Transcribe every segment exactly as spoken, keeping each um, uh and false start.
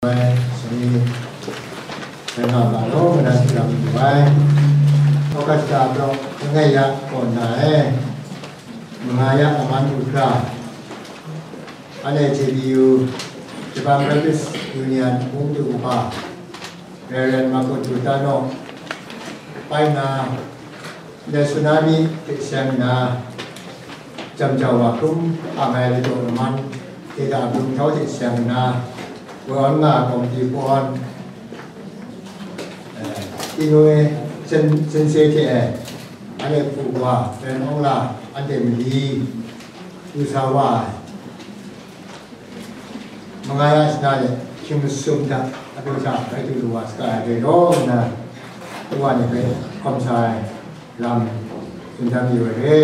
Ai, sani, sai nga ma law, mada shara mat lu ai. August lata, langai ya kaw na e, manga ya aman u hkra, anhte J B U, Japan Baptist Union, Mungdu Upa, Reverend Makoto Tano, pai na, Ndai tsunami hte seng nna, jam jau wa hkrum ang ai ladaw laman, hte da brum htau hte seng nna, woi awn nga ai kawmti hpawn, eh, tinoi sen-, sense hte, eh, anhte hpu wa, ren awng la, anhte mali, du sa wa ai. Manga ya shana de hkying masum hta, adu hta bai du lu wa saga ai hpe rawng nna, Uwa ni hpe hkawm sa ai lam tsun dan mayu ai re.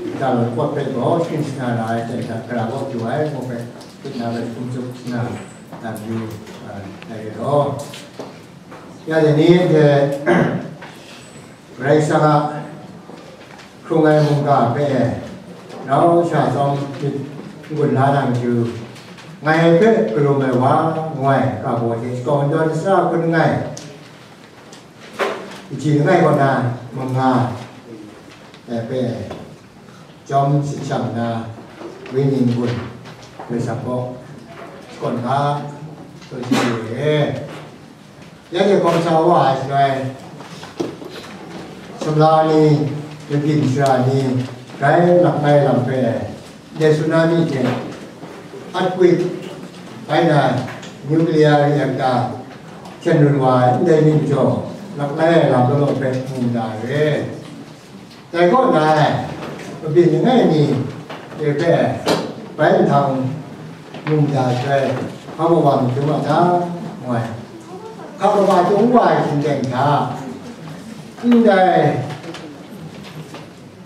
Kita loi kawt hpe gaw shing shana ra ai hte hta, gara kaw du ai, ngu hpe, hpit na bai hkum tsup shana dan yu ai re law. Ya de ni hte, Karai Kasang a hkrung ai mungga hpe rau sha tsawm myit n-gun la na matu, ngai hpe kalum ai wa ngu ai ga baw hte shakawn dawn sara hkun langai, kaji langai kaw na manga ai hpe jawm shansham nna, wenyi n-gun, Karai Kasang kaw shakawn ga, taw shi re. Ya de hkawm sa wa ai shaloi, sumla ni, mabyin shara ni, grai lap ngai lam hpe, ndai tsunami hte, earthquake, bai na, nuclear reactor, hten run wa ai ndai ni majaw, lap ngai ai lam law law hpe mu na re. Dai kaw na, mabyin langai mi hte hpe bai nhtang mu da jai, hpa wa myit dum a ta? Ngu ai. Hka kaba tung wa ai hkying teng hta, ndai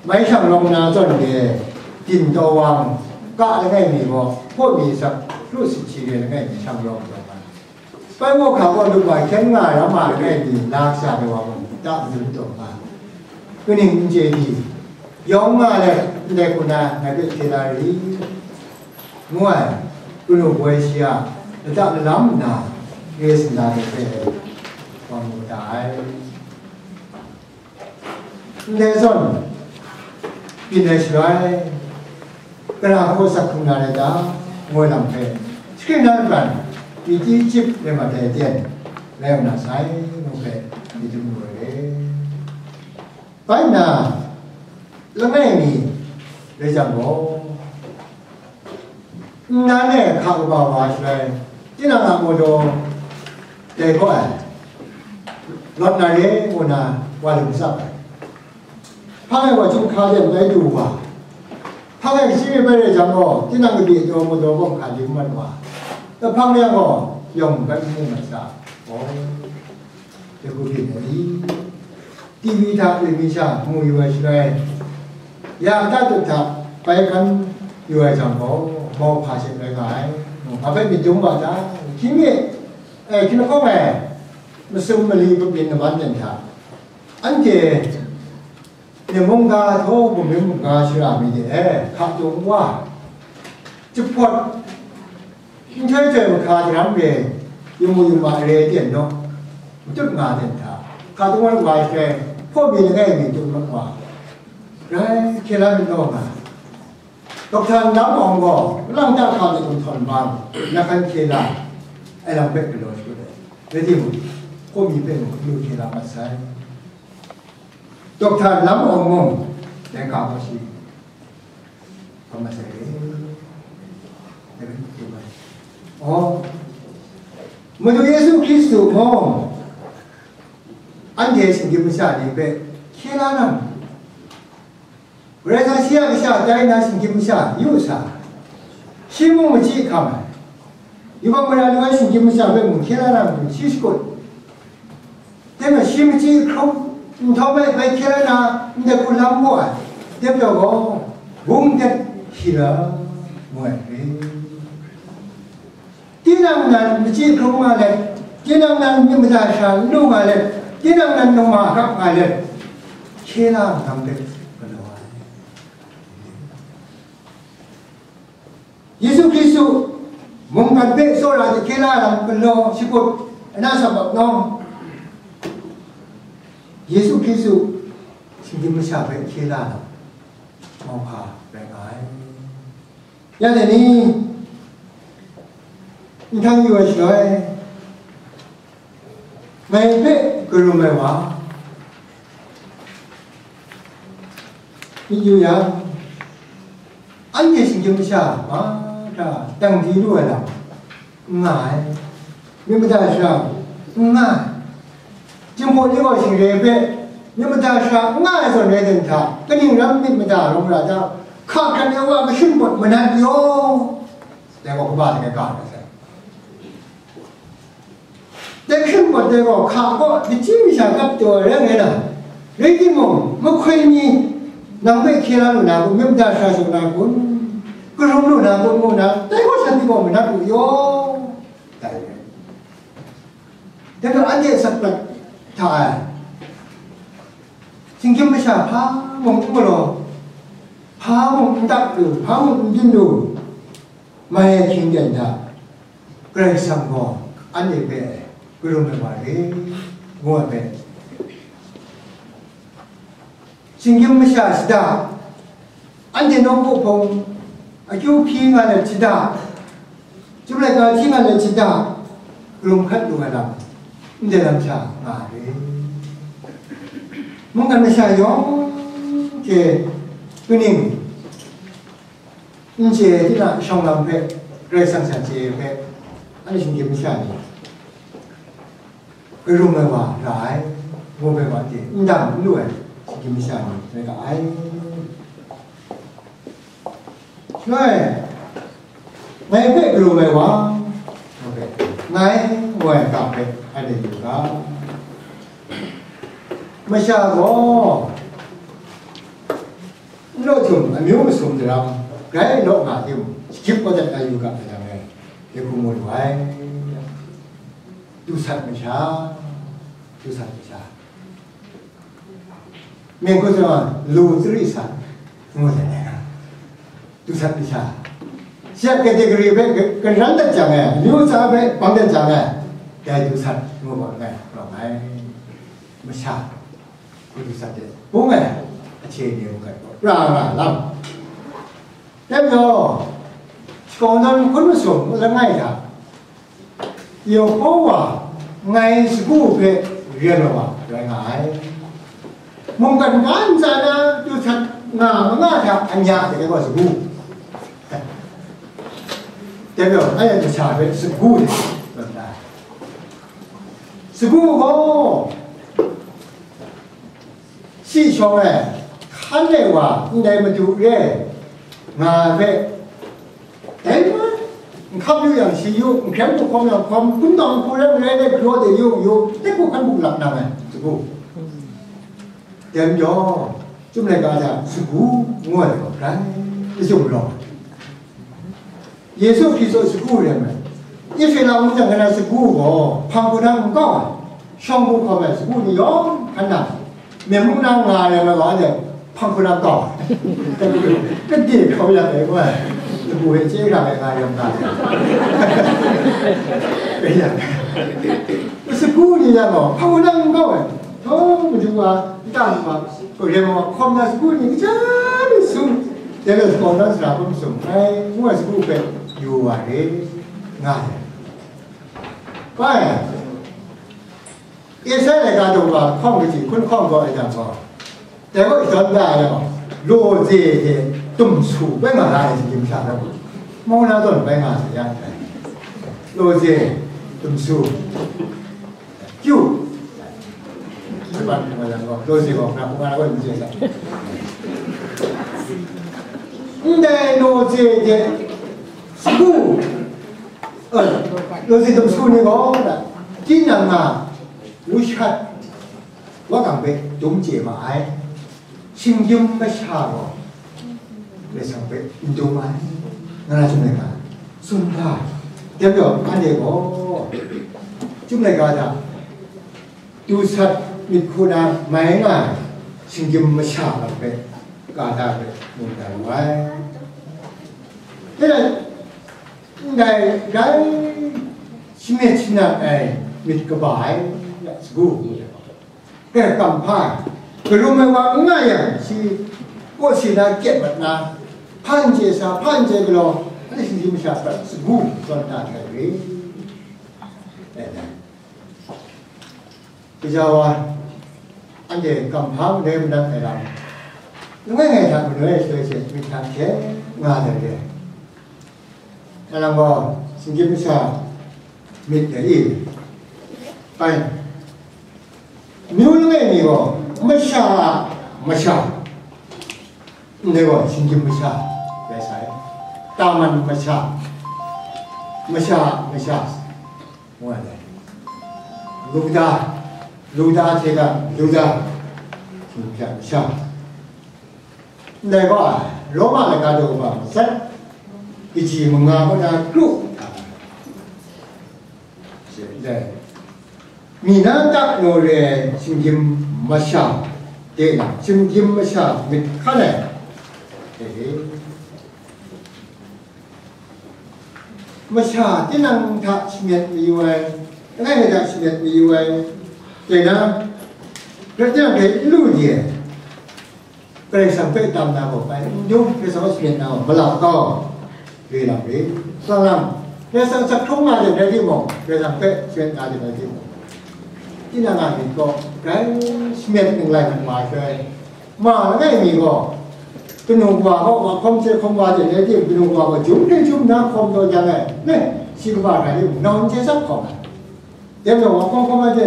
mai shang lawng na zawn de, byin taw wang, ka langai mi gaw, hpaw mi sak, lu sit shi re langai mi shang lawng taw nga ai. Bai mawhka gaw lup wa hkyen nga ai ram ma langai mi na kasha de wa mung, ta madun taw nga, kaning n chye di, yawng nga let ndai hku na ngai hpe hkye la ri, ngu ai, kanu boi shi a lata lalam nna, re sindai hpe wa mu da ai. Ndai zawn, byin ai shaloi, gara hku sak hkrung na rai ta, ngu ai lam hpe, shakring na maren, myi ti chyip rai mat ai aten, rai u na sai, ngu hpe, myit dum lu ai re. Bai nna, langai mi rai jang gaw, nnan e hka kaba wa shaloi, tinang a mawdaw dai gaw ai, lawt na re ngu na wa lam tsap ai. Hpang e wa chyum hka de ndai du wa, hpang e kaji mi bai rai jang gaw, tinang kabyi daw mawdaw gaw hka lim mat wa, lahpang yang gaw yawng bai mu mat sa, gaw, de hku byin ai ni? T V hta, wi mi sha mu yu ai shaloi, ya hta tut hta bai hkan yu ai jang gaw, mau hpa she rai nga ai. Hpa hpe myit dum wa ta? Hkying e, eh, hkying lahkawng e, masum mali, kabyin laman ten hta, anhte ni mungga htaw bumrim mungga shara mi de e, hka tung wa, jahpawt, nhtoi htoi mahka daram re, yum mu yum ma re ten naw, matut nga ten hta, hka tung wa ai hpe, hpaw mi langai mi tung mat wa, grai hkye la myit law nga. Dokta Lam Awng gaw, lang ta hka de gumhtawn bang, na hkan hkye la ai lam hpe galaw shakut ai. Rai timung, hpaw mi hpe mung, lu hkye la mat sai. Dokta Lam Awng mung, dai hka gaw shi hpa masai re. Dai hpe mu ai. Oh, Madu Yesu Hkristu mung, anhte shinggyim masha ni hpe hkye la na mu. Karai Kasang shi a kasha tai na shinggyim masha yu sa, shi mung machyi hkam ai. Yubak mara lu ai shinggyim masha hpe mung hkye la na matu shi shakut. Dai majaw shi machyi hkrum nhtawm ai bai hkye la na ndai hku lam gaw ai, dai majaw gaw, bung dat shi la, ngu ai hpe. Tinang nan machyi hkrum nga let, tinang nan myit mada sha n lu nga let, tinang nan numa hkrak nga let, hkye la nang hpe galaw ai. Yesu Hkristu Mungkan hpe tsawra jahkye la lam galaw shakut, ana sa bap nawng, Yesu Hkristu shinggyim masha hpe hkye la lam mauhpa rai nga ai. Ya dai ni, nhtang yu ai shaloi, ngai hpe karum ai wa, myit yu yang, anhte shinggyim masha mahkra dang di lu ai lam n nga ai, myit mada shara n nga ai. Jinghpaw ni gaw shingre hpe myit mada shara n nga ai zawn rai den hta, kaning ram myit mada rawng ra jang, hka hkran ai wa kashun pawt manat yaw, dai gaw kaba saga ga ai sai. Dai hkrit pawt dai gaw hka kaw, dachying masha kap taw ai rai ngai na, rai timung, mahkoi mi nang hpe hkye la lu na kun, myit mada shara shung na kun, karum lu na kun, ngu na, dai gaw shanhte gaw manat lu yaw, dai rai. Dai gaw anhte asak prat hta ai, shinggyim masha hpa mung n galaw, hpa mung n tak lu, hpa mung n byin lu, mai ai hkying ten hta, Karai Kasang gaw anhte hpe karum ai wa re, ngu ai hpe, shinggyim masha shada, anhte nawku hpung akyu hpyi nga let shada, chyum laika hti nga let shada, karum hkat lu ai lam, ndai lam sha nga ai re. Mungkan masha yawng hte kaning n chye ai, tinang shawng lam hpe, Karai Kasang sha chye ai hpe, anhte shinggyim masha ni karum ai wa ra ai, ngu hpe wa hte n dang n lu ai shinggyim masha ni rai ga ai. Shaloi, ngai hpe karum ai wa, ngu hpe, ngai ngu ai ga hpe anhte yu ga. Masha gaw, n law htum amyu masum daram grai law nga tim, shachyip kau dat na yu ga ai jang e, dai hku mu lu ai. Dusat masha, dusat masha. Myen hku sa, lu tsari sa, ngu ai. Dusat masha. Shi a category hpe ka-, karan dat jang e, amyu tsa hpe bang dat jang e, dai dusat ngu ga ai, rawng ai. Masha. Hku du sat de, bung ai ahte ni mungkan gaw pra nga lam. Dai majaw, shakawn dan hkun masum langai hta, Yehowa ngai sagu hpe ren ai wa rai nga ai. Mungkan ga ntsa na du sat nga manga hta anya de gaw sagu. Dai majaw, anhte masha hpe sagu de, sagu gaw, shi shawng e, hkan ai wa ndai Madu re ai nga ai hpe, dai n hkam yu yang shi yu, n hkrem hku hkawm yang hkawm, hpun tang hku rai n rai, dai hkraw de yu yu, dai hku hkan buk lap nang ai, sagu. Dai majaw, Chyum laika hta sagu ngu ai gaw grai lachyum rawng ai. Yesu Hkristu sagu rai nme, Israela mung jang hkra sagu gaw hpang hku na n kau ai, shawng hku hkawm ai sagu ni yawng hkan na, myen mung na nga ai rai nme gaw, anhte hpang hku na kau ai, kade hkau ya ai, ngu ai, sagu hpe chye hkrang ai nga rai nme, sagu ni yang gaw hpang hku na n kau ai, htaw madu wa, nta madu wa, Hkawm na sagu ni kaja mi sum, dai gaw shakawn dan sara hkrum sum ai, ngu ai sagu hpe yu wa re, nga ai. Bai, Esai laika daw hkawng kaji hkun hkawng gaw ai jang gaw, dai gaw shadawn da ai gaw, lawze hte dumsu bai nga ra ai shinggyim masha rai, mau na zawn bai nga sa ya ai. Lawze, dumsu, Kyu. Laban hkungga yang gaw, lawze gaw, hkungga gaw, lawze gaw. Ndai lawze hte sagu, eh, lawze dumsu ni gaw, tinang a wushat, wa kang hpe dum chye ma ai. Shinggyim masha gaw, Karai Kasang hpe n dum ai, nga na Chyum laika, tsun hpa ai. Dai majaw, anhte gaw, Chyum laika hta, du sat myit hku na mai nga ai, shinggyim masha lam hpe, ka da hpe, mu da ru ai. Dai, ndai rai shamyit shanat ai myit kaba ai ya sagu ngu ai. Hpe kamhpa ai, karum ai wa n nga yang, shi kaw si na kyep mat na, hpan chye sa, hpan chye galaw, anhte shinggyim masha hpe sagu zawn na hte re. Gaja wa, anhte kamhpa madai manat ai lam, langai ngai hta manoi ai shaloi she myit hta hkyen nga ai re. Nang gaw shinggyim masha myit dai i? Bai, amyu langai mi gaw masha a masha, ndai gaw shinggyim masha rai sai. Taman masha, masha a masha, ngu ai dai. Luda, Luda hte ga, Luda, shinggyim masha, masha. Ndai gaw, Roma laika daw kaba matsat, kaji manga kaw na kru hta, ndai, mi na tak naw re ai shinggyim masha de na, shinggyim masha myit hkan ai, e, masha tinang hta shamyet mayu ai, langai ngai hta shamyet mayu ai, dai na, rai tinang hpe n lu di ai. Karai Kasang hpe tam na gaw bai n dum, Karai Kasang hpe shamyet na gaw malap kau, re lam re. Tsawlang, Karai Kasang asak hkrung na de rai timung, Karai Kasang hpe shamyet na de rai timung, tinang a myit gaw grai shamyet ninglai mat wa ai shaloi, ma langai mi gaw, kanu wa gaw wa hkawm chye hkawm wa de rai tim, kanu wa gaw jum hte jum na hkawm taw jang ai, me, shi kaba rai timung, nau n chye sat hkawm ai. Dai majaw, wa hkawm hkawm ai hte,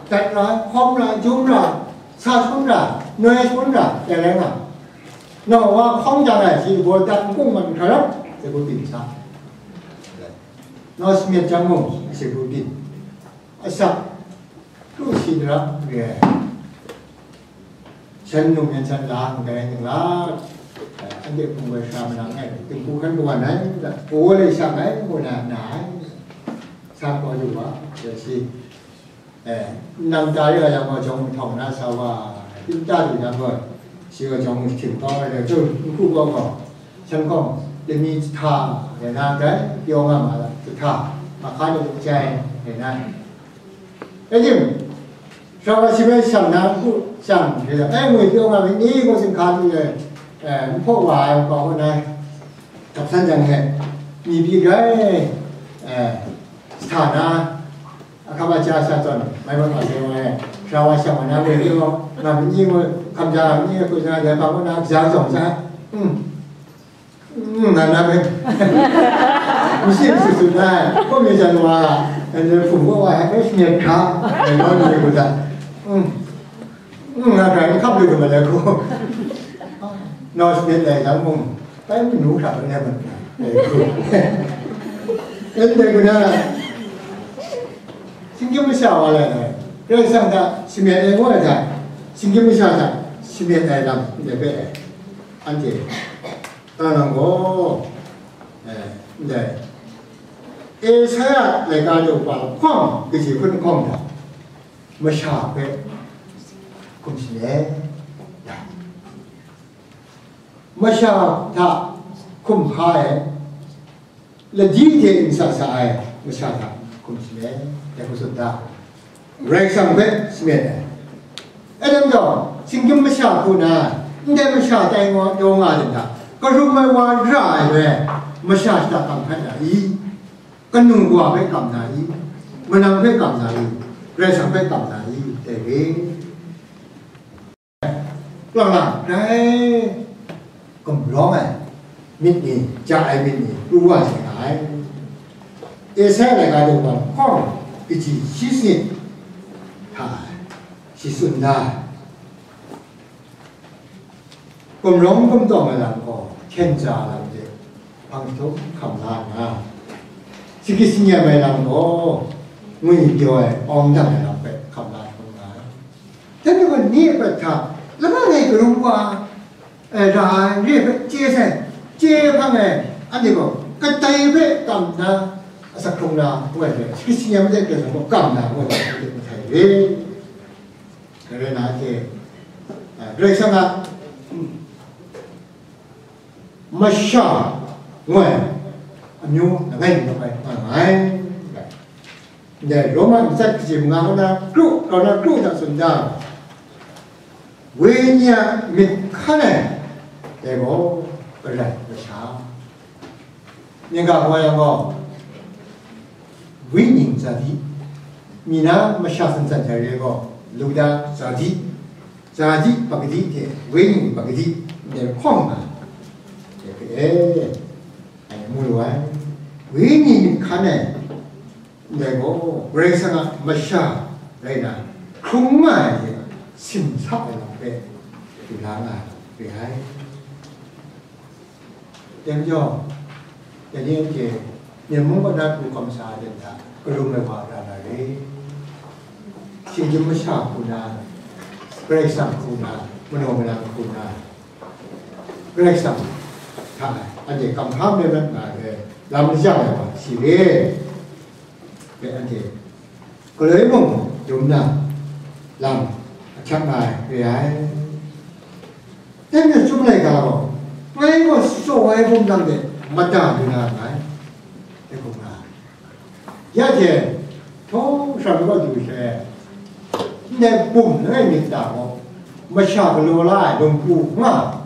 dat ra, hkawm ra, jum ra, sa shangun ra, noi shangun ra, dai rai nga. Nang wa hkawm jang ai, shi gaw dat n kung mat n hkra ram, sai hku byin sa. Nau shamyet jang mung, sai hku byin. Asak, kru shi daram re ai. Shan num yan shan la, ndai ning la, anhte hpung ai sha manang ai, dinghku hkan kawan ai, kawa le shang ai, ngu na na ai, sa kaw lu wa, ya shi, eh, nang ta ya yang gaw, jawng htawng na sa wa, tim ta lu yang gaw, shi gaw jawng htim kau ai, dai hku kau gaw, shan gaw, lami jahta, ya na dai, pyaw nga ma la, jahta, mahka ni jai, ya na. Ejim, Sara shi bai shang na, npu shang, e, ngwi pyaw nga myit ni, gaw singhka du ai, e, n hpaw wa ai, hpa hkaw na, dap san jang he, mi pyi grai, e, sa na, ahkam aja sha zawn, mai mat wa sai wa ai, sara wa shang wa na, ngwi pyaw nga myit ni, gaw, hkam ja myit ni, hku sa, dai hpa hkaw na, kaja zawng sa, mm. Mm, nan na me. Masi sut sut na, ko mi jan wa, and then from what I have made ka, and all the good. Mm. Mm, na ka ni kap le ma le ko. No smet le jang mung. Bai mi nu ka ne ma. And then guna. Shinggyim masha wa le. Karai Kasang hta shamyet ai ngu ai hta, shinggyim masha hta shamyet ai lam n de be ai. Anhte Nang gaw, eh, ndai, Esaia laika daw kaba lahkawng kaji hkun lahkawng hta, masha hpe hkum shaloi, masha hta hkum hpa ai, ladi hte ntsa sa ai masha hta hkum shaloi, dai hku tsun ta. Karai Kasang hpe shamyet ai. Adam gaw, shinggyim masha hku na, ndai masha tai nga, taw nga ai hta, karum ai wa ra ai hpe, masha shata kam hkat na i? Kanu kawa hpe kam na i? Manang hpe kam na i? Karai Kasang hpe kam na i? Dai re. Lang lang, dai gumrawng ai myit ni, ja ai myit ni, pru wa sai nga ai. Esaia laika daw kaba lahkawng kaji shi sanit hta shi tsun da ai. Gumrawng gumtawng ai lam gaw hkyen ja ai lam hte hpang jahtum hkam la nna, saki singnyam ai lam gaw ngwi pyaw ai awng dang ai lam hpe hkam la hkrum nga ai. Dai majaw ni a prat hta, lama ngai karum wa, eh, ra ai re hpe chye sai, chye hpang e, anhte gaw kadai hpe kam nna, asak hkrung na ngu ai hte, saki singnyam de Karai Kasang gaw kam na ngu ai hte, anhte mahtai re. Dai rai na hte, eh, Karai Kasang a, mm, masha ngu ai, amyu langai mi rawt ai nga nga ai. Ndai Roma ntsat kaji manga kaw na kru, kaw na kru hta tsun da, wenyi a myit hkan ai, dai gaw, garai masha. Myit ga gaw yang gaw, wenyi tsadi, mi na masha sansan jai re gaw, luda tsadi, tsadi pakadi hte wenyi pakadi, ndai hkawng nga, dai hpe e, ai mu lu ai, wenyi myit hkan ai, ndai gaw, Karai Kasang a masha rai na, hkrung nga ai hte simsa ai lam hpe, du la nga ai re ai. Dai majaw, dai ni anhte, Myen mung kaw na pru hkawm sa ai hta, kalum ai wa ra na re. Shinggyim masha hku na, Karai Kasang hku na, manaw manang hku na, Karai Kasang hta anhte kamhkam rai mat nga ai lam lajang ai wa shi re. Dai anhte galoi mung dum na lam ahkyak nga ai re ai. Dai majaw, Chyum laika gaw, ngai gaw tsaw ai bum lang de mada lu na nngai, dai hkum nga ai. Ya hte, htawng hkra mi kaw du shaloi, ndai bum langai myit hta gaw, masha galaw la ai lawmpu nga,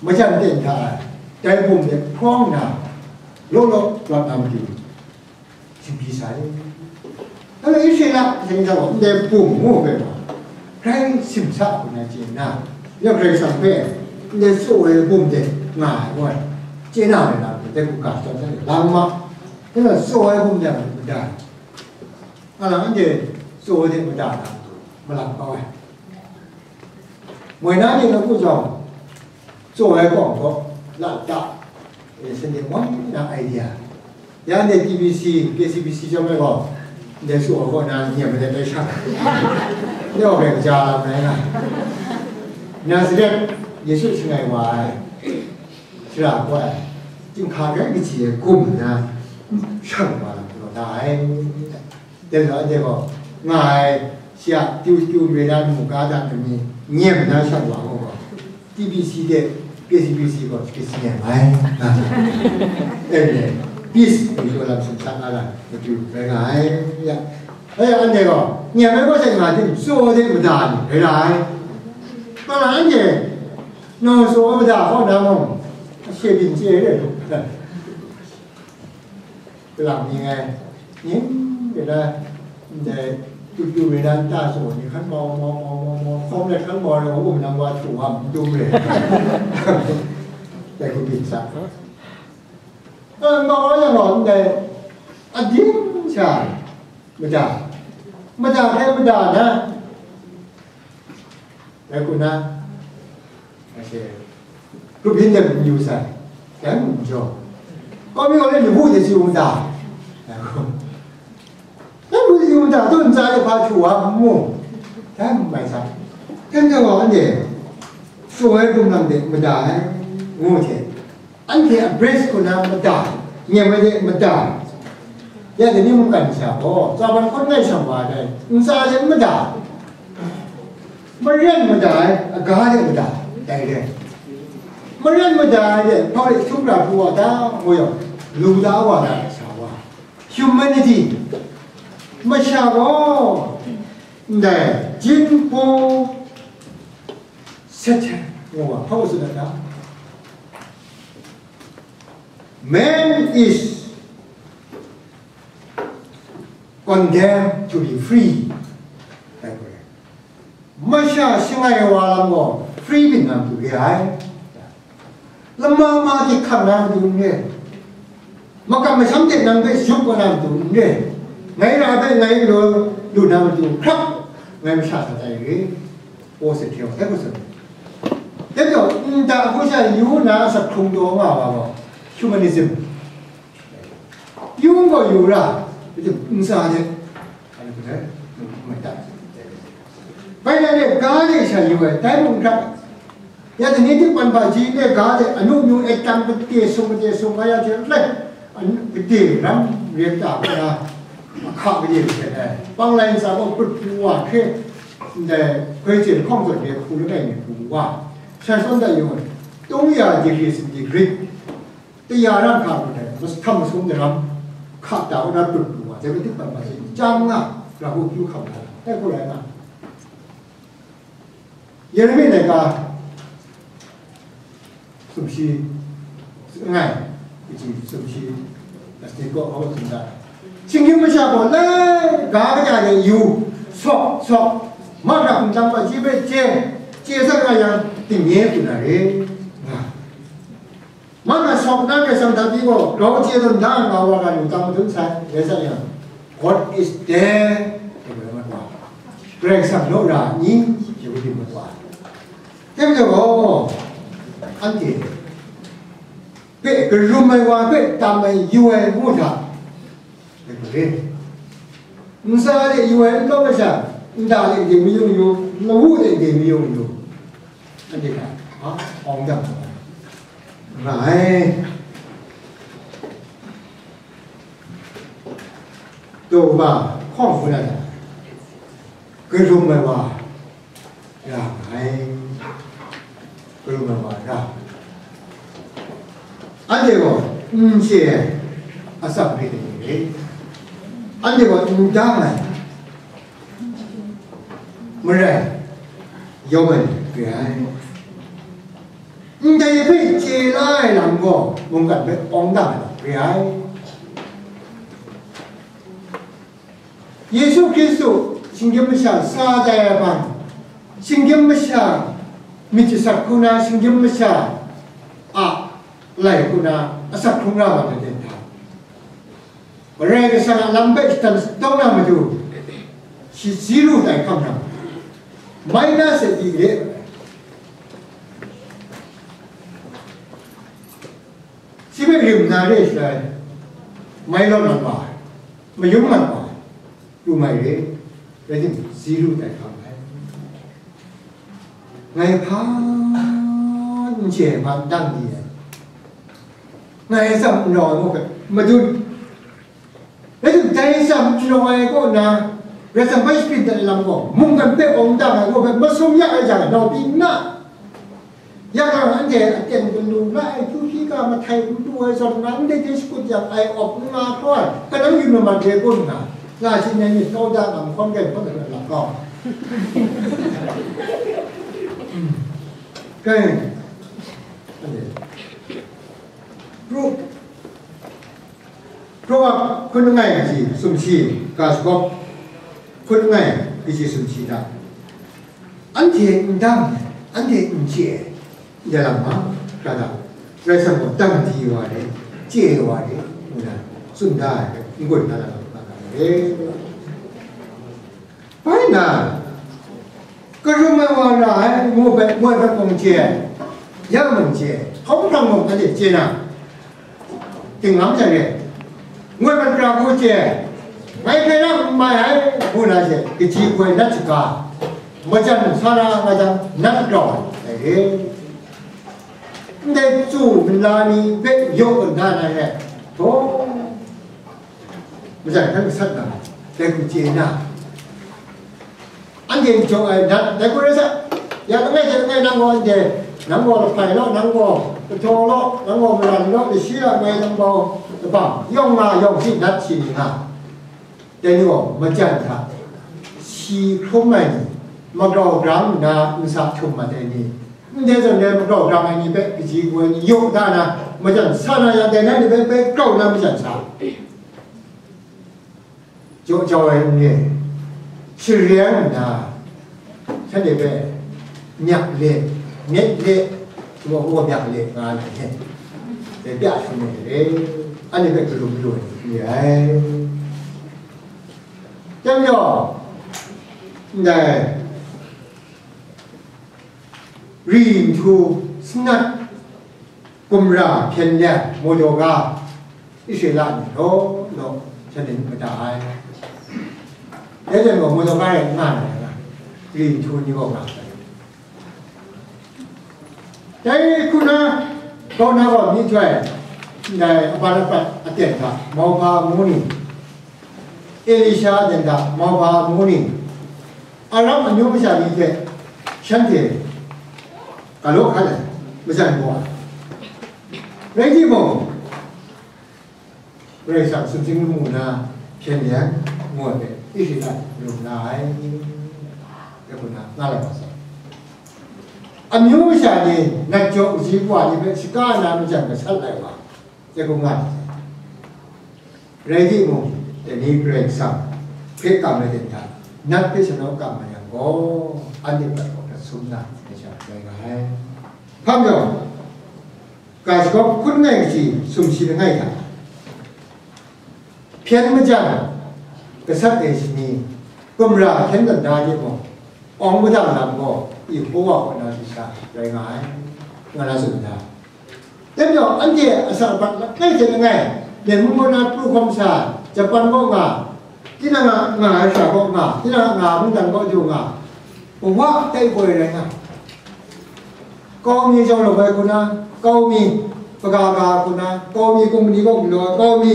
majan ten hta ai, dai bum de hkawng nna, law law rawt na matu, singpyi sai. Dai Israela masha ni hta gaw ndai bum ngu hpe gaw, grai simsa hku na chye nna, ya Karai Kasang hpe ndai tsaw ai bum de nga ai gaw, chye na rai na, dai hku ga shadawn sai, lang ma, dai gaw tsaw ai bum de mada, nga lang anhte tsaw ai de mada na, malang kau ai. Moi na ni na ku jawng, tsaw ai kawng gaw, la ta, e, sani moi na idea. Ya ndai T B C, K C B C chyawm ai gaw, ndai tsaw ai kaw na nyem ai dai shang. Ndai wa bai kaja lam rai nga. Nazareth Yesu shangai wa ai, shara koi ai, chyinghka rai kaji ai gum na, shang wa lam galaw da ai. Dai majaw, anhte gaw nga ai, shi a tyu tyu mare na, mu ga da, kami nyem na shang wa gaw, T B C de, K C B C gaw, shi kasi nyem ai, nga ai. Dai majaw, peace, myu lam sumsat na lam, matu rai nga ai, ya. E, anhte gaw, nyem ai gaw, sai nga tim, tsaw de mada ni, rai ra ai. Kala anhte, nang tsaw ai mada kaw na mung, she byin chye re lu. Kalang mi ngai, ning de la, ndai, tu tu re na nta so ni hkan mau, mau, mau, mau, mau, hkawm let hkan mau re, um nang wa htu wa, m dum re. Dai ku byin sa. A, mau wa yang gaw, ndai, a ding sha, mada, mada hkrai mada na, Rai ku na, a she, grup yin de myu sai, dai mung jaw. Kawmi gaw le, ni hu de si wu da. Dai mung si wu da, dun tsa de hpa htu wa mu. Dai mung mai sa. Dai gaw anhte, tsaw ai hpung lam de mada ai, ngu hte. Anhte a breast hku na mada, nyem ai de mada. Ya dai ni mungkan masha gaw, tsa ban hkawn ngai shang wa ai, ntsa de mada. Maren mada ai, aga de mada, dai re. Maren mada ai de, hpa de htum ra hpu wa da, ngu yang, lu da wa da, sha wa. Humanity, masha gaw, ndai, jinghpaw, Satan, ngu wa, hpa wa tsun ai ta? Man is condemned to be free. Masha shangai wa lam gaw free byin na matu re ai. Lama ma hte hkam na matu n re. Makam masham hte nang hpe yup wa na matu n re. Ngai ra hpe ngai galaw lu na matu hkrap ngai masha sa tai re. Paul sa hte wa, dai hku tsun. Dai majaw, nta hku sha yu nna asak hkrung taw nga wa gaw, humanism. Yu gaw yu ra, ntsa de, bai na de, ga de sha yu ai, dai mung hkra, ya dai ni htingban hpaji n re ga de, anu myu e tam, kade sung, kade sung nga ya hte rai, anu, kade ram re ta hkra, ahka kade hte ai, panglai ntsa gaw prut pru wa hkre, ndai hkoi hte lahkawng zawn re hku langai mi hku wa, sha shawn dat yu ai, tung ya degree centigrade, taya ra hkra hku dai, Mas-, htam masum daram hka ta u na put lu wa, dai bai dik bai bai chyang nga, ra hu pyu hkam la, dai hku rai nga. Yeremi laika sumshi, ngai, kaji sumshi, lastik gaw hau tsun da. Shinggyim masha gaw lai ga kaja de yu, sawk, sawk, ma ga hpung tang gaw ji bai chye, chye sa nga yang, tingye pru na re, nga. Mana shawk na Karai Kasang hta pyi gaw, grau chye tawn da nga wa ga lu tam madun sai, rai sa yang, God is there, Karai Kasang naw ra ni? Hte majaw gaw, anhte hpe karum ai wa hpe tam ai yu ai ngu hta, Nsa de yu ai n taw masha, nta de de mayung yu, lawu de de mayung yu, anhte hta, a, awng dang nga ai. Daw ba hkawng hku na, karum ai wa ra nga ai, karum ai wa ra. Anhte gaw n chye ai asak hpe teng re, anhte gaw n dang ai marai yawng ai re ai. Ndai hpe chye la ai lam gaw mungkan hpe awng dang ai re ai. Yesu Hkristu shinggyim masha sa tai ai hpang, shinggyim masha myit jasat hku na, shinggyim masha a lai hku na asak hkrung ra wa ai ten hta, Karai Kasang a lam hpe shatan shadawn na matu, shi zero tai hkam na, minus e di re. Shi hpe rim na re shi ai, mai lawn mat wa ai, mayung mat wa ai, lu mai re, rai timung, zero tai hkam ai. Ngai hpa n chye ai hpa n dang ni ai, ngai atsam n rawng ai ngu hpe madun. Rai timung, dai atsam n rawng ai kaw na, Karai Kasang bai shapring dat ai lam gaw, mungkan hpe awng dang ai ngu hpe masum ya ai jang, nau pyi n na. Ya nga, anhte aten galu la ai, hkyu hpyi ga mahtai n pru ai zawn nga, ndai hte shakut yang ai awk n nga hkraw ai, kanang yu mamat re kun nga, la shi nai myit kau da nga, mahkawn rai hpawt ai lap kau. Kai, anhte, Pro-, Proverb hkun langai kaji sumshi, ga shagawp hkun langai kaji sumshi hta, anhte n dang, anhte n chye ai, ya lam ma, ga da, Karai Kasang gaw dang di wa re, chye wa re, ngu na tsun da ai, n-gun na lam ma ga re. Bai na, karum ai wa ra ai, ngu hpe, moi hpe mung chye ai, ya mung chye ai, hkawng hkrang mung anhte chye na, tinglam jang e, moi hpe pra hku chye ai, ngai hpe na n mai ai, ngu na she, kaji hkoi nat shaga, majan sa na nga jang, nat grau ai, ai e. Ndai tsu nla ni hpe yaw kau da na e, taw, majan hkan gasat na, dai hku chye na, anhte n jaw ai nat, dai hku rai sa, ya langai hte langai nang gaw anhte, nang gaw lahpai law, nang gaw kahtaw law, nang gaw maran law, lashi langai nang gaw kabang, yawng nga yawng si nat shi ni nga, dai ni gaw majan hta si hkrum ai ni, magrau grang nna nsa htum mat ai ni, ndai zawn e magrau grang ai ni hpe kaji kaw ai ni yaw da na, majan sa na yang, dai na ni hpe bai grau na majan sa. Jaw jau ai n re, share nna, shanhte hpe myak le, myit le, shawa hku myak le nga ai hte, dai pya hkrum ai re, anhte hpe galum lu ai n re ai. Chyam jaw, ndai, ri nhtu sanat, gumra hpyen let, mawdaw ga, Israela ni law law, shanhte myit mada ai. Dai rai gaw, mawdaw ga rai n nga na rai nga, ri nhtu ni gaw nga ai. Dai hku na, kau na gaw myihtoi, ndai abat abat aten hta, mauhpa ngu ni, Elisha aten hta, mauhpa ngu ni, Aram amyu masha ni hte shanhte galaw hkat ai, majan gaw ai. Rai timung, Karai Kasang sumsing lamu na hpyen yang ngu ai hpe, Israela rum na ai, ngu na nga lai wa sai. Amyu masha ni nat jaw kaji wa ni hpe shaka na majan gasat lai wa, dai hku nga ai. Rai timung, dai ni Karai Kasang hpe kam ai ten hta, nat hpe shanau kam ai yang gaw, anhte prat gaw hkrat sum na, dai sha rai nga ai. Hpa majaw, ga shagawp hkun ngai kaji sumshi langai hta, hpyen majan gasat ai shani, gumra hkyen dan da timung, awng madang lam gaw Yehowa kaw na shayi sha rai nga ai, nga na tsun da. Dai majaw, anhte asak abat langai hte langai, Myen mung kaw na pru hkawm sa, Japan kaw nga, tinang a nga ai sha kaw nga, tinang a nga mungdan kaw du nga, wa tai poi rai nga. Kau mi jawng lawai hku na, kau mi kaga ga hku na, kau mi kumpani kaw galaw ai, kau mi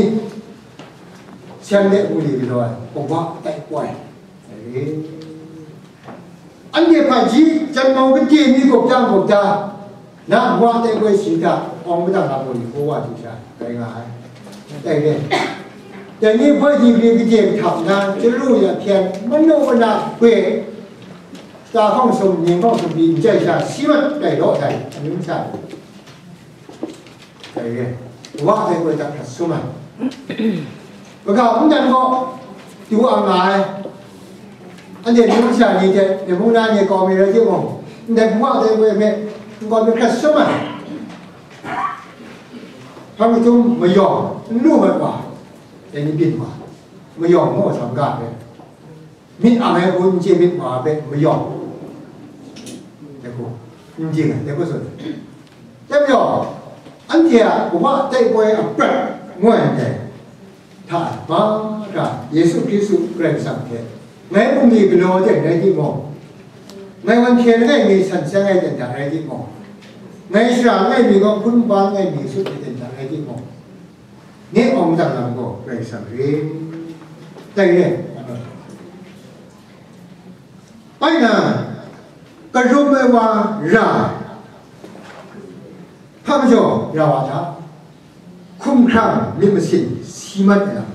seng de hku ni galaw ai, kawa tai koi. Anhte hpaji janmau kade mi gawp da gawp da, na wa tai koi si hta, awng madat na gaw ni kawa du sha, rai nga ai. Dai re. Dai ni hpoi di gri kade kahtap na, chyalu ya hpyen, manu mana hpe, Shata hkawng sum, ning hkawng sum pyi n chye sha, si mat tai law sai, amyu masha ni. Dai re, wa ai koi hta hkrat sum ai. Kaga mungdan gaw, du ang nga ai. Anhte amyu masha ni hte, dai hpung na ni kau mi rai timung, ndai wa ai koi hpe, n kau mi hkrat sum ai. Hpang jahtum mayawng, n lu mat wa, dai ni byin wa, mayawng maw sam ga hpe. Myit ang ai hku n chye myit wa hpe mayawng, dai hku, n ding ai, dai hku tsun ai. Dai majaw, anhte a Kawa tai poi a prat ngu ai ndai hta, mahkra Yesu Hkristu Karai Kasang hte ngai bungli galaw ai ten rai timung, ngai wan hkye langai mi san seng ai ten hta rai timung, ngai shara langai mi gaw hpun npa langai mi sut ai ten hta rai timung, nye awng dang lam gaw Karai Kasang re. Dai re. Bai na, karum ai wa ra, hpa majaw ra wa hta, hkumhkrang myit masin si mat ai lam,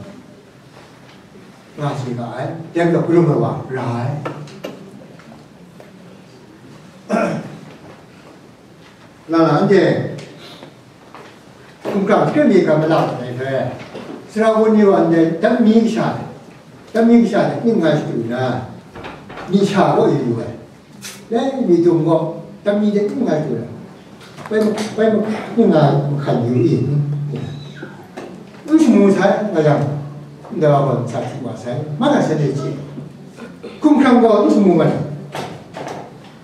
nga si ga ai, dai majaw karum ai wa ra ai. Nga na, anhte hkumhkrang hkrit mi hkra malang ai hpe, sara wun ni wa ndai dap mi kasha, dap mi kasha hte ning nga shadu na, ni sha gaw yu yu ai. Dai mi dum gaw dap mi hte ning nga shadu na, bai ma-, bai ma-, ning nga mahkan yu i, n shamu sai nga yang, ndai wa gaw n sa hkrit wa sai, ma na shanhte chye. Hkumhkrang gaw n shamu nga yang,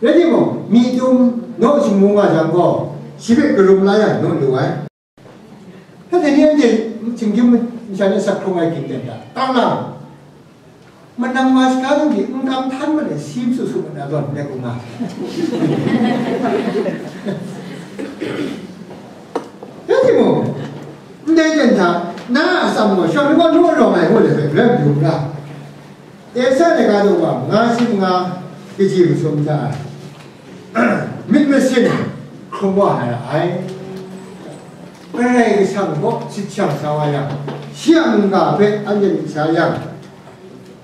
rai timung, mi dum naw shamu nga jang gaw, shi hpe karum la yang naw lu ai. Hpa dai ni anhte shinggyim masha ni asak hkrung ai ging ten hta, tang lang, manang ma shaka ningde n kam htan mat ai si masu su mat na zawn, ndai hku nga. Rai timung, ndai ten hta, na a atsam gaw, shawng ni gaw naw rawng ai ngu let hpe, rai madu ra. Esaia laika daw wa nga shi manga kaji masum hta e, myit masin hkrum wa ai ra ai. Karai Kasang gaw sit shang sa wa yang, shi a mungga hpe anhte myit sa yang,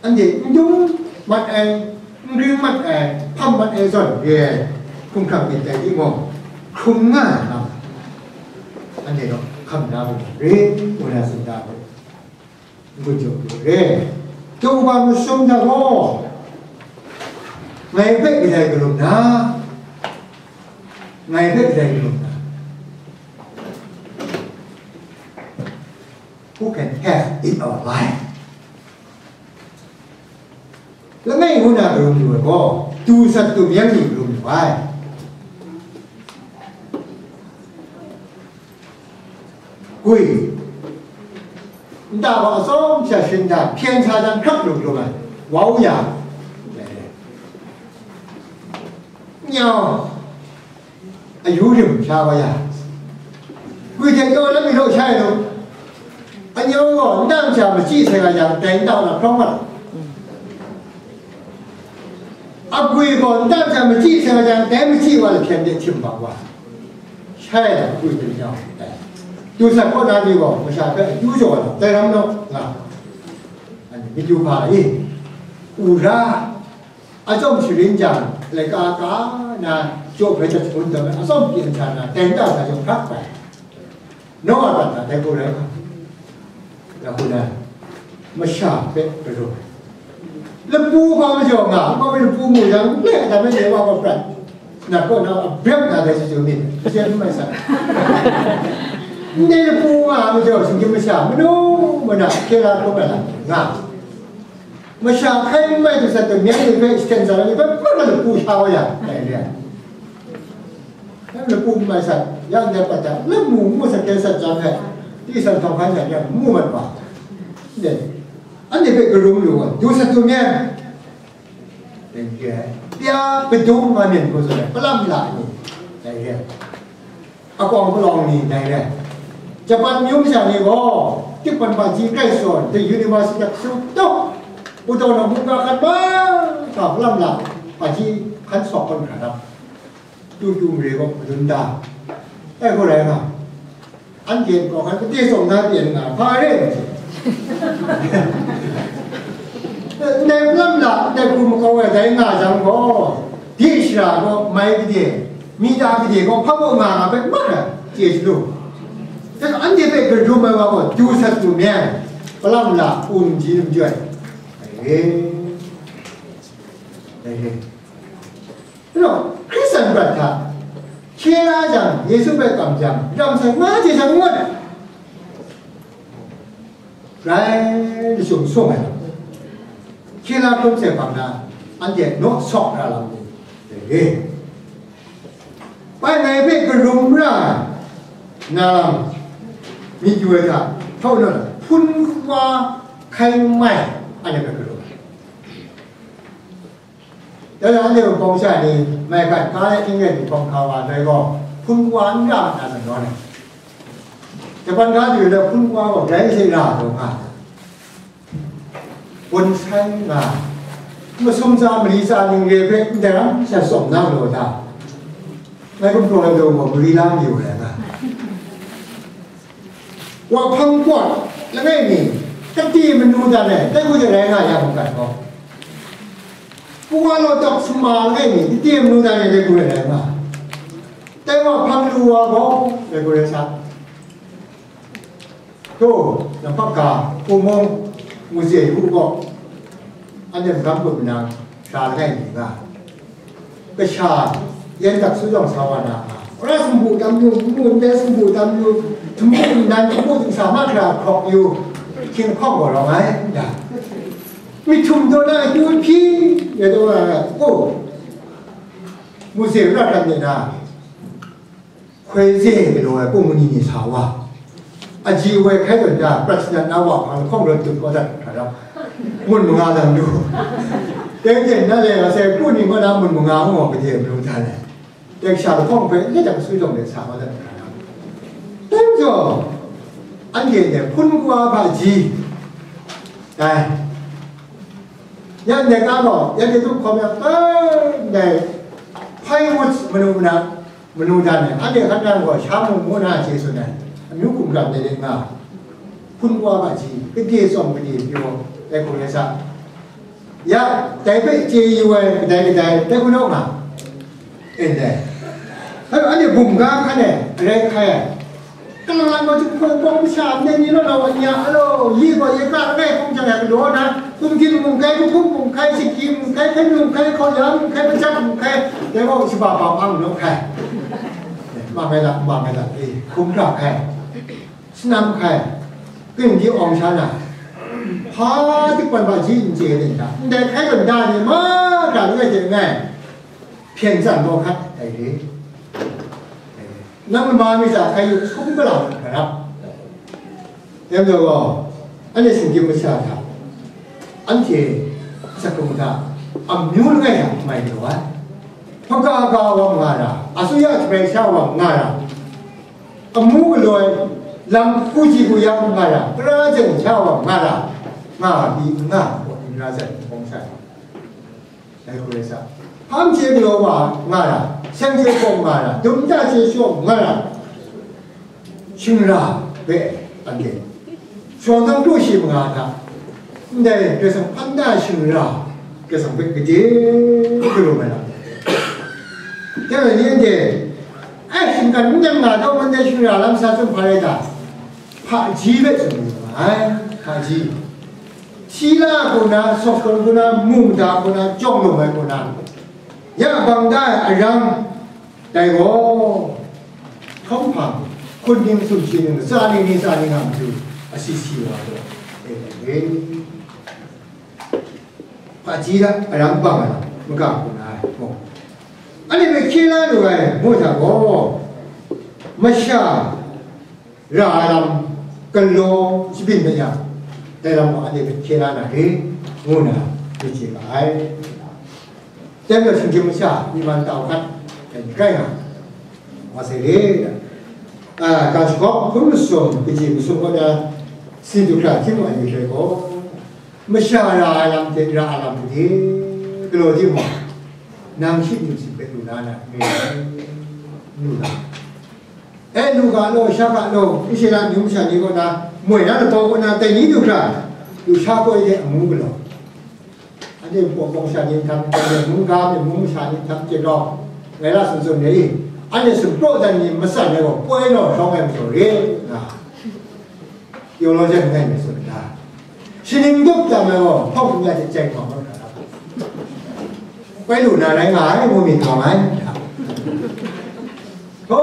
anhte n dum mat ai, n gring mat ai, hpam mat ai zawn re ai hkumhkrang myit dai timung, hkrum nga ai lam, anhte gaw hkam na hku re, ngu na tsun da ai. N-gun jaw lu re. Tuba masum hta gaw, ngai hpe kadai karum na? Ngai hpe kadai karum na? Who can have in our life? Langai ngu na karum lu ai gaw, du sat du myang ni karum lu ai. Gwi, nta gaw atsawm sha shin da, hpyen sa jang hkrap lu lu ai, wau ya, nyau, ayu rim sha wa ya, gwi hte kyaw lam mi law shai lu, anyau gaw nta masha machyi seng a jang, dai nta na hprawng mat. Agwi gaw nta hpyan machyi seng a jang, dai machyi wa lahpyen de htim bang wa, shai ai agwi hte maren dai. Du sat kaw na ni gaw masha hpe akyu jaw ai lam tai ram naw nga, myit yu hpa i, u ra, atsawm sharin jang, laika ka na, jaw hpe jat shangun tawn ai, atsawm pyi nsa na, tai nta sa jaw hkrak bai. Naw a prat na dai gaw rai nga, ya hku na, masha hpe galaw ai. Lapu hpa majaw nga, hpa hpe lapu mu yang, le, a ta me wa hpa prat. Na kaw na a brep na dai chyu chyu myit, hpyen n mai sat. Ndai lapu nga ai majaw, shinggyim masha, manu mana, hkye la hkrum ai lam nga. Masha hkai n mai du sat, myen ni hpe, shten tsang ni hpe, hpa na lapu sha wa ya, dai re ai. Lapu n mai sat, yang dai pata, lamu mu sat, ten sat jang hpe, di san htawng hkan sat yang mu mat wa. Ndai, anhte hpe karum lu ai, du sat du myen. Dai re ai. Pya padum nga myen hku tsun ai, palam la ni, dai re ai. Akawng palawng ni, dai re ai. Japan myu masha ni gaw, tikpan baji grai sawn, the university su tup, pu taw na mungga hkan mahkra palam la, baji hkan sawk kau hkra lam. Tu tu mare gaw madun da. Dai hku rai nga. Anhte gaw hkan kade tsawm na pyen nga, hpa re ai hte. Ndai lam la, ndai hku makau ai dai nga jang gaw, bye shara gaw mai kade, mita kade gaw hpa baw nga nga bai mat ai, chye chyalu. Dai gaw anhte hpe kadum ai wa gaw, du sat du myen, palam la, u namji namjoi. Dai re. Dai re. Hkristu prat hta, hkye la jang, Yesu hpe kam jang, ram sai nga hte sha ngut ai. Rai lashung sung ai lam, hkye la hkrum sai hpang na, anhte naw sawk ra lam ni, dai re. Bai ngai hpe karum ra ai na lam, myit yu ai hta, htau naw, hpun wa hkai mai, anhte hpe karum ai. Dai na anhte Wunpawng sha ni maigan ga ai n rai ni hpawng hka wa ndai gaw, hpun wa n ra mat na zawn nawn ai. Japan ga du na hpun wa gaw grai hte ra taw nga ai. Bonsai nga ai. Masum tsa, mali tsa, ning re hpe ndai ram sha tsawm na galaw ta? Ngai gumhpraw ai gaw mali la mayu ai nga. Wa hpang kwat langai mi, kade manu dan ai, dai hku de rai nga ya mungkan gaw. Pu wa law tak summa langai mi, kade manu dan ai, dai hku de rai nga. Dai wa hpang lu wa gaw, dai hku rai sa. To, na hpang ga, hpung mung, muzei hu gaw, anhte magam gun manang, sha langai mi nga. Kasha, yan dak su jawng sa wa na, ra sumpu tam yu, ngu ndai sumpu tam yu, htumbu nnan htumbu dingsa mahkra hkawk yu, hkying hkawk gaw rawng ai, ya. Myit htum daw na akyu hpyi, ya daw na, o, muzei ra dat myit na, hkoi ze galaw ai pung mani ni sa wa, aji woi hkai tawn ta, prat sanat na wa hpang lahkawng rawt dut kau dat hkra lam, mun manga lam lu. Teng teng na le, masai pru ni kaw na mun manga ngu gaw, gade malu hta le, teng sha lahkawng hpe, le jang sui jawng de sa kau dat hkra lam. Dai majaw, anhte hte hpun wa hpaji, dai, yan dai ga gaw, yan dai tup hkawm yang, ai, ndai, hpai ngut manu mana, manu dan ai, anhte hkan nang gaw sha mung ngu na chye tsun ai, amyu hkum ram de de nga, hpun wa ga ji, kade tsawm kade pyaw, dai hku rai sa. Ya, dai hpe chye yu ai kadai kadai, dai hku naw nga, ndai. Hpai anhte bum ga hkan e, arai hkai ai. Kalang lang gaw, Jinghpaw Wunpawng masha ndai ni law law wa ni a, alo, li gaw ye ka langai hkung jang ya galaw na, kumhkin mung hkai, mahkum mung hkai, shiki mung hkai, hkaining mung hkai, hkau ya mung hkai, majak mung hkai, dai gaw shaba ba hpang naw hkai. Ma ngai lak, ma ngai lak, e, hkum hkra hkai, sanam hkai, kring di awng sha na, hpa dikpan ba ji n chye ai hta, ndai hkai tawn da ni mahkra langai hte langai, hpyen tsan gaw hkat, dai re. Nang lama mi hta hkai yu, hkum galau hkra rap. Dai majaw gaw, anhte shinggyim masha hta, anhte asak hkrung hta, amyu langai hta mai galaw ai. Hpaga ga wa nga ra, asuya shabrai sha wa nga ra, amu galoi, lam hku ji hku ya nga ra, tara jen sha wa nga ra, nga pyi n nga, gaw n ra ai, hpawng sha. Dai hku rai sa, hpang hkye galaw wa nga ra, seng hkye hpawng nga ra, dum nta hkye shawng nga ra, shing ra, Hpe, anhte shawng dang kru shi manga hta, ndai Karai Kasang hpan da shingra, Karai Kasang hpe gade garum ai lam. Dai ni anhte, ai, shinggan n dang nga dau, ndai shingra lam sa tsun hpa rai ta? Hpaji hpe tsun lu nga ai, hpaji. Sila kaw na, sawk kaw na, mungda kaw na, jawng lawm ai kaw na, ya bang da ai aram, dai gaw, hkawm hpang, hkun ning, sumshi ning, tsa ning, ning tsa ning a matu, asi si wa gaw, e ai re. Hpaji hta aram bang ai lam, maga hku na ai, gaw. Anhte hpe hkye la lu ai, ngu hta gaw, masha ra ai lam galaw shabyin mat yang, dai lam gaw anhte hpe hkye la na re, ngu na, myit chye ga ai. Dai majaw, shinggyim masha myi man tau hkat ai ni rai nga, wa sai re. A, ga shagawp hkun masum, kaji masum kaw na, si du hkra htim wa ai ni rai gaw, masha ra ai lam hte ra ai lam gade galaw timung, nang shi ningsi hpe lu na na, n lu na. E, lu ga law, sha ga law, Israela amyu masha ni kaw na, moi na lataw kaw na, dai ni du hkra, lusha poi de amu galaw. Anhte pawng pawng sha ni htam, anhte mungga myit mung masha ni htam hte gaw, ngai la tsun tsun re i, anhte sumpraw dan ni matsan ai gaw, poi naw hkrawng ai majaw re, nga. Theologian ngai myit tsun da. Shaning dawp tam ai gaw, hpawk hkungya hte chyai hkawm rawt na ra. Koi lu na rai nga ai, ngu myit rawng ai. Ho!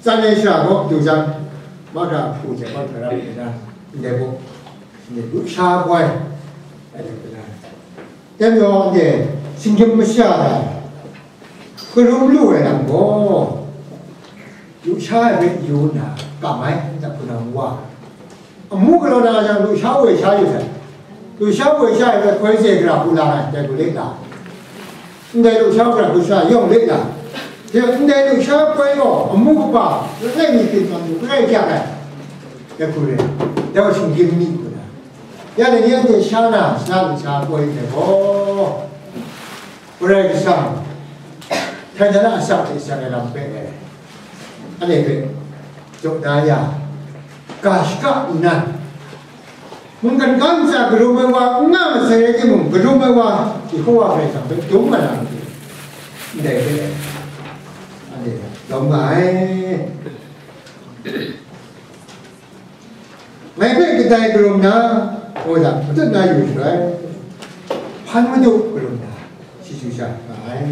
Tsan ai shara gaw du jang, mahkra hpu hte mahkra rap ai na, ndai gaw, ndai lusha koi, ai dai na. Dai majaw, anhte shinggyim masha hta karum lu ai lam gaw, lusha ai hpe yu nna kam ai, nta hpunau nwa. Amu galaw na jang, lusha woi sha yu sai. Lusha woi sha ai hpe, koi ze gara hku la ai, dai hku le la. Ndai lusha gara hku sha yawng le la. Ndai lusha koi gaw, amu kaba, langai mi hpyi tawn lu, grai hkyak ai. Dai hku re, dai gaw shinggyim mi hku na. Ya dai ni anhte sha na, sha lusha koi ndai gaw, Karai Kasang, htai dan a asak hte seng ai lam hpe, anhte hpe jaw da ya, ga shaka nnan, mungkan ga ntsa karum ai wa n nga masai rai timung, karum ai wa Yehova Karai Kasang hpe dum ai lam hte, ndai hpe, anhte lawm nga ai. Ngai hpe kadai karum na, gaw da, matut na yu shaloi, hpan madu karum na, shi shu sha nga ai.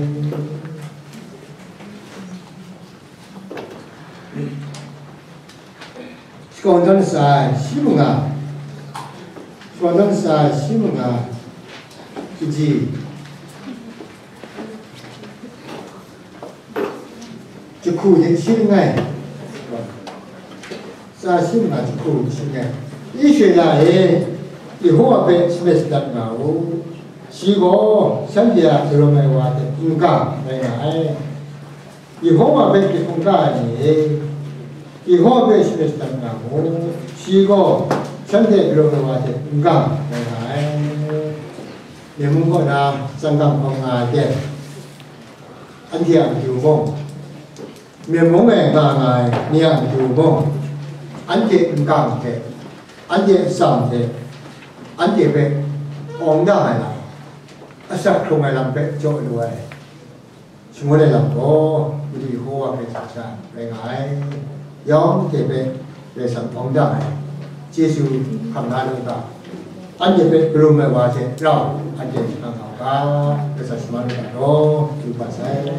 Shakawn Jan Lasa shi manga, Shakawn Jan Lasa shi manga, kaji, jahku hte shi langai, tsa shi manga jahku shi langai, Israela e, Yehova hpe shamet shadat nga u, shi gaw shanhte a daram ai wa hte n-gang rai nga ai. Yehova hpe myit hkungga ai ni e, Yehova hpe shamet shadat nga mu, shi gaw shanhte daram ai wa hte n-gang rai nga ai. Myen mung kaw na tsang gang hkawm nga ai hte, anhte a matu mung, myen mung e nga nga ai ni a matu mung, anhte n-gang hte, anhte atsam hte, anhte hpe awng dang ai lam, asak hkrung ai lam hpe jaw lu ai. Shangun ai lam gaw, Madu Yehova hpe hta sha rai nga ai. Yawng hte hpe Karai Kasang hpawng dang ai, Jesu hkam la lu ga, anhte hpe karum ai wa hte rau anhte hkang hkau ga, Karai Kasang shaman lu ga law, du hpa sai.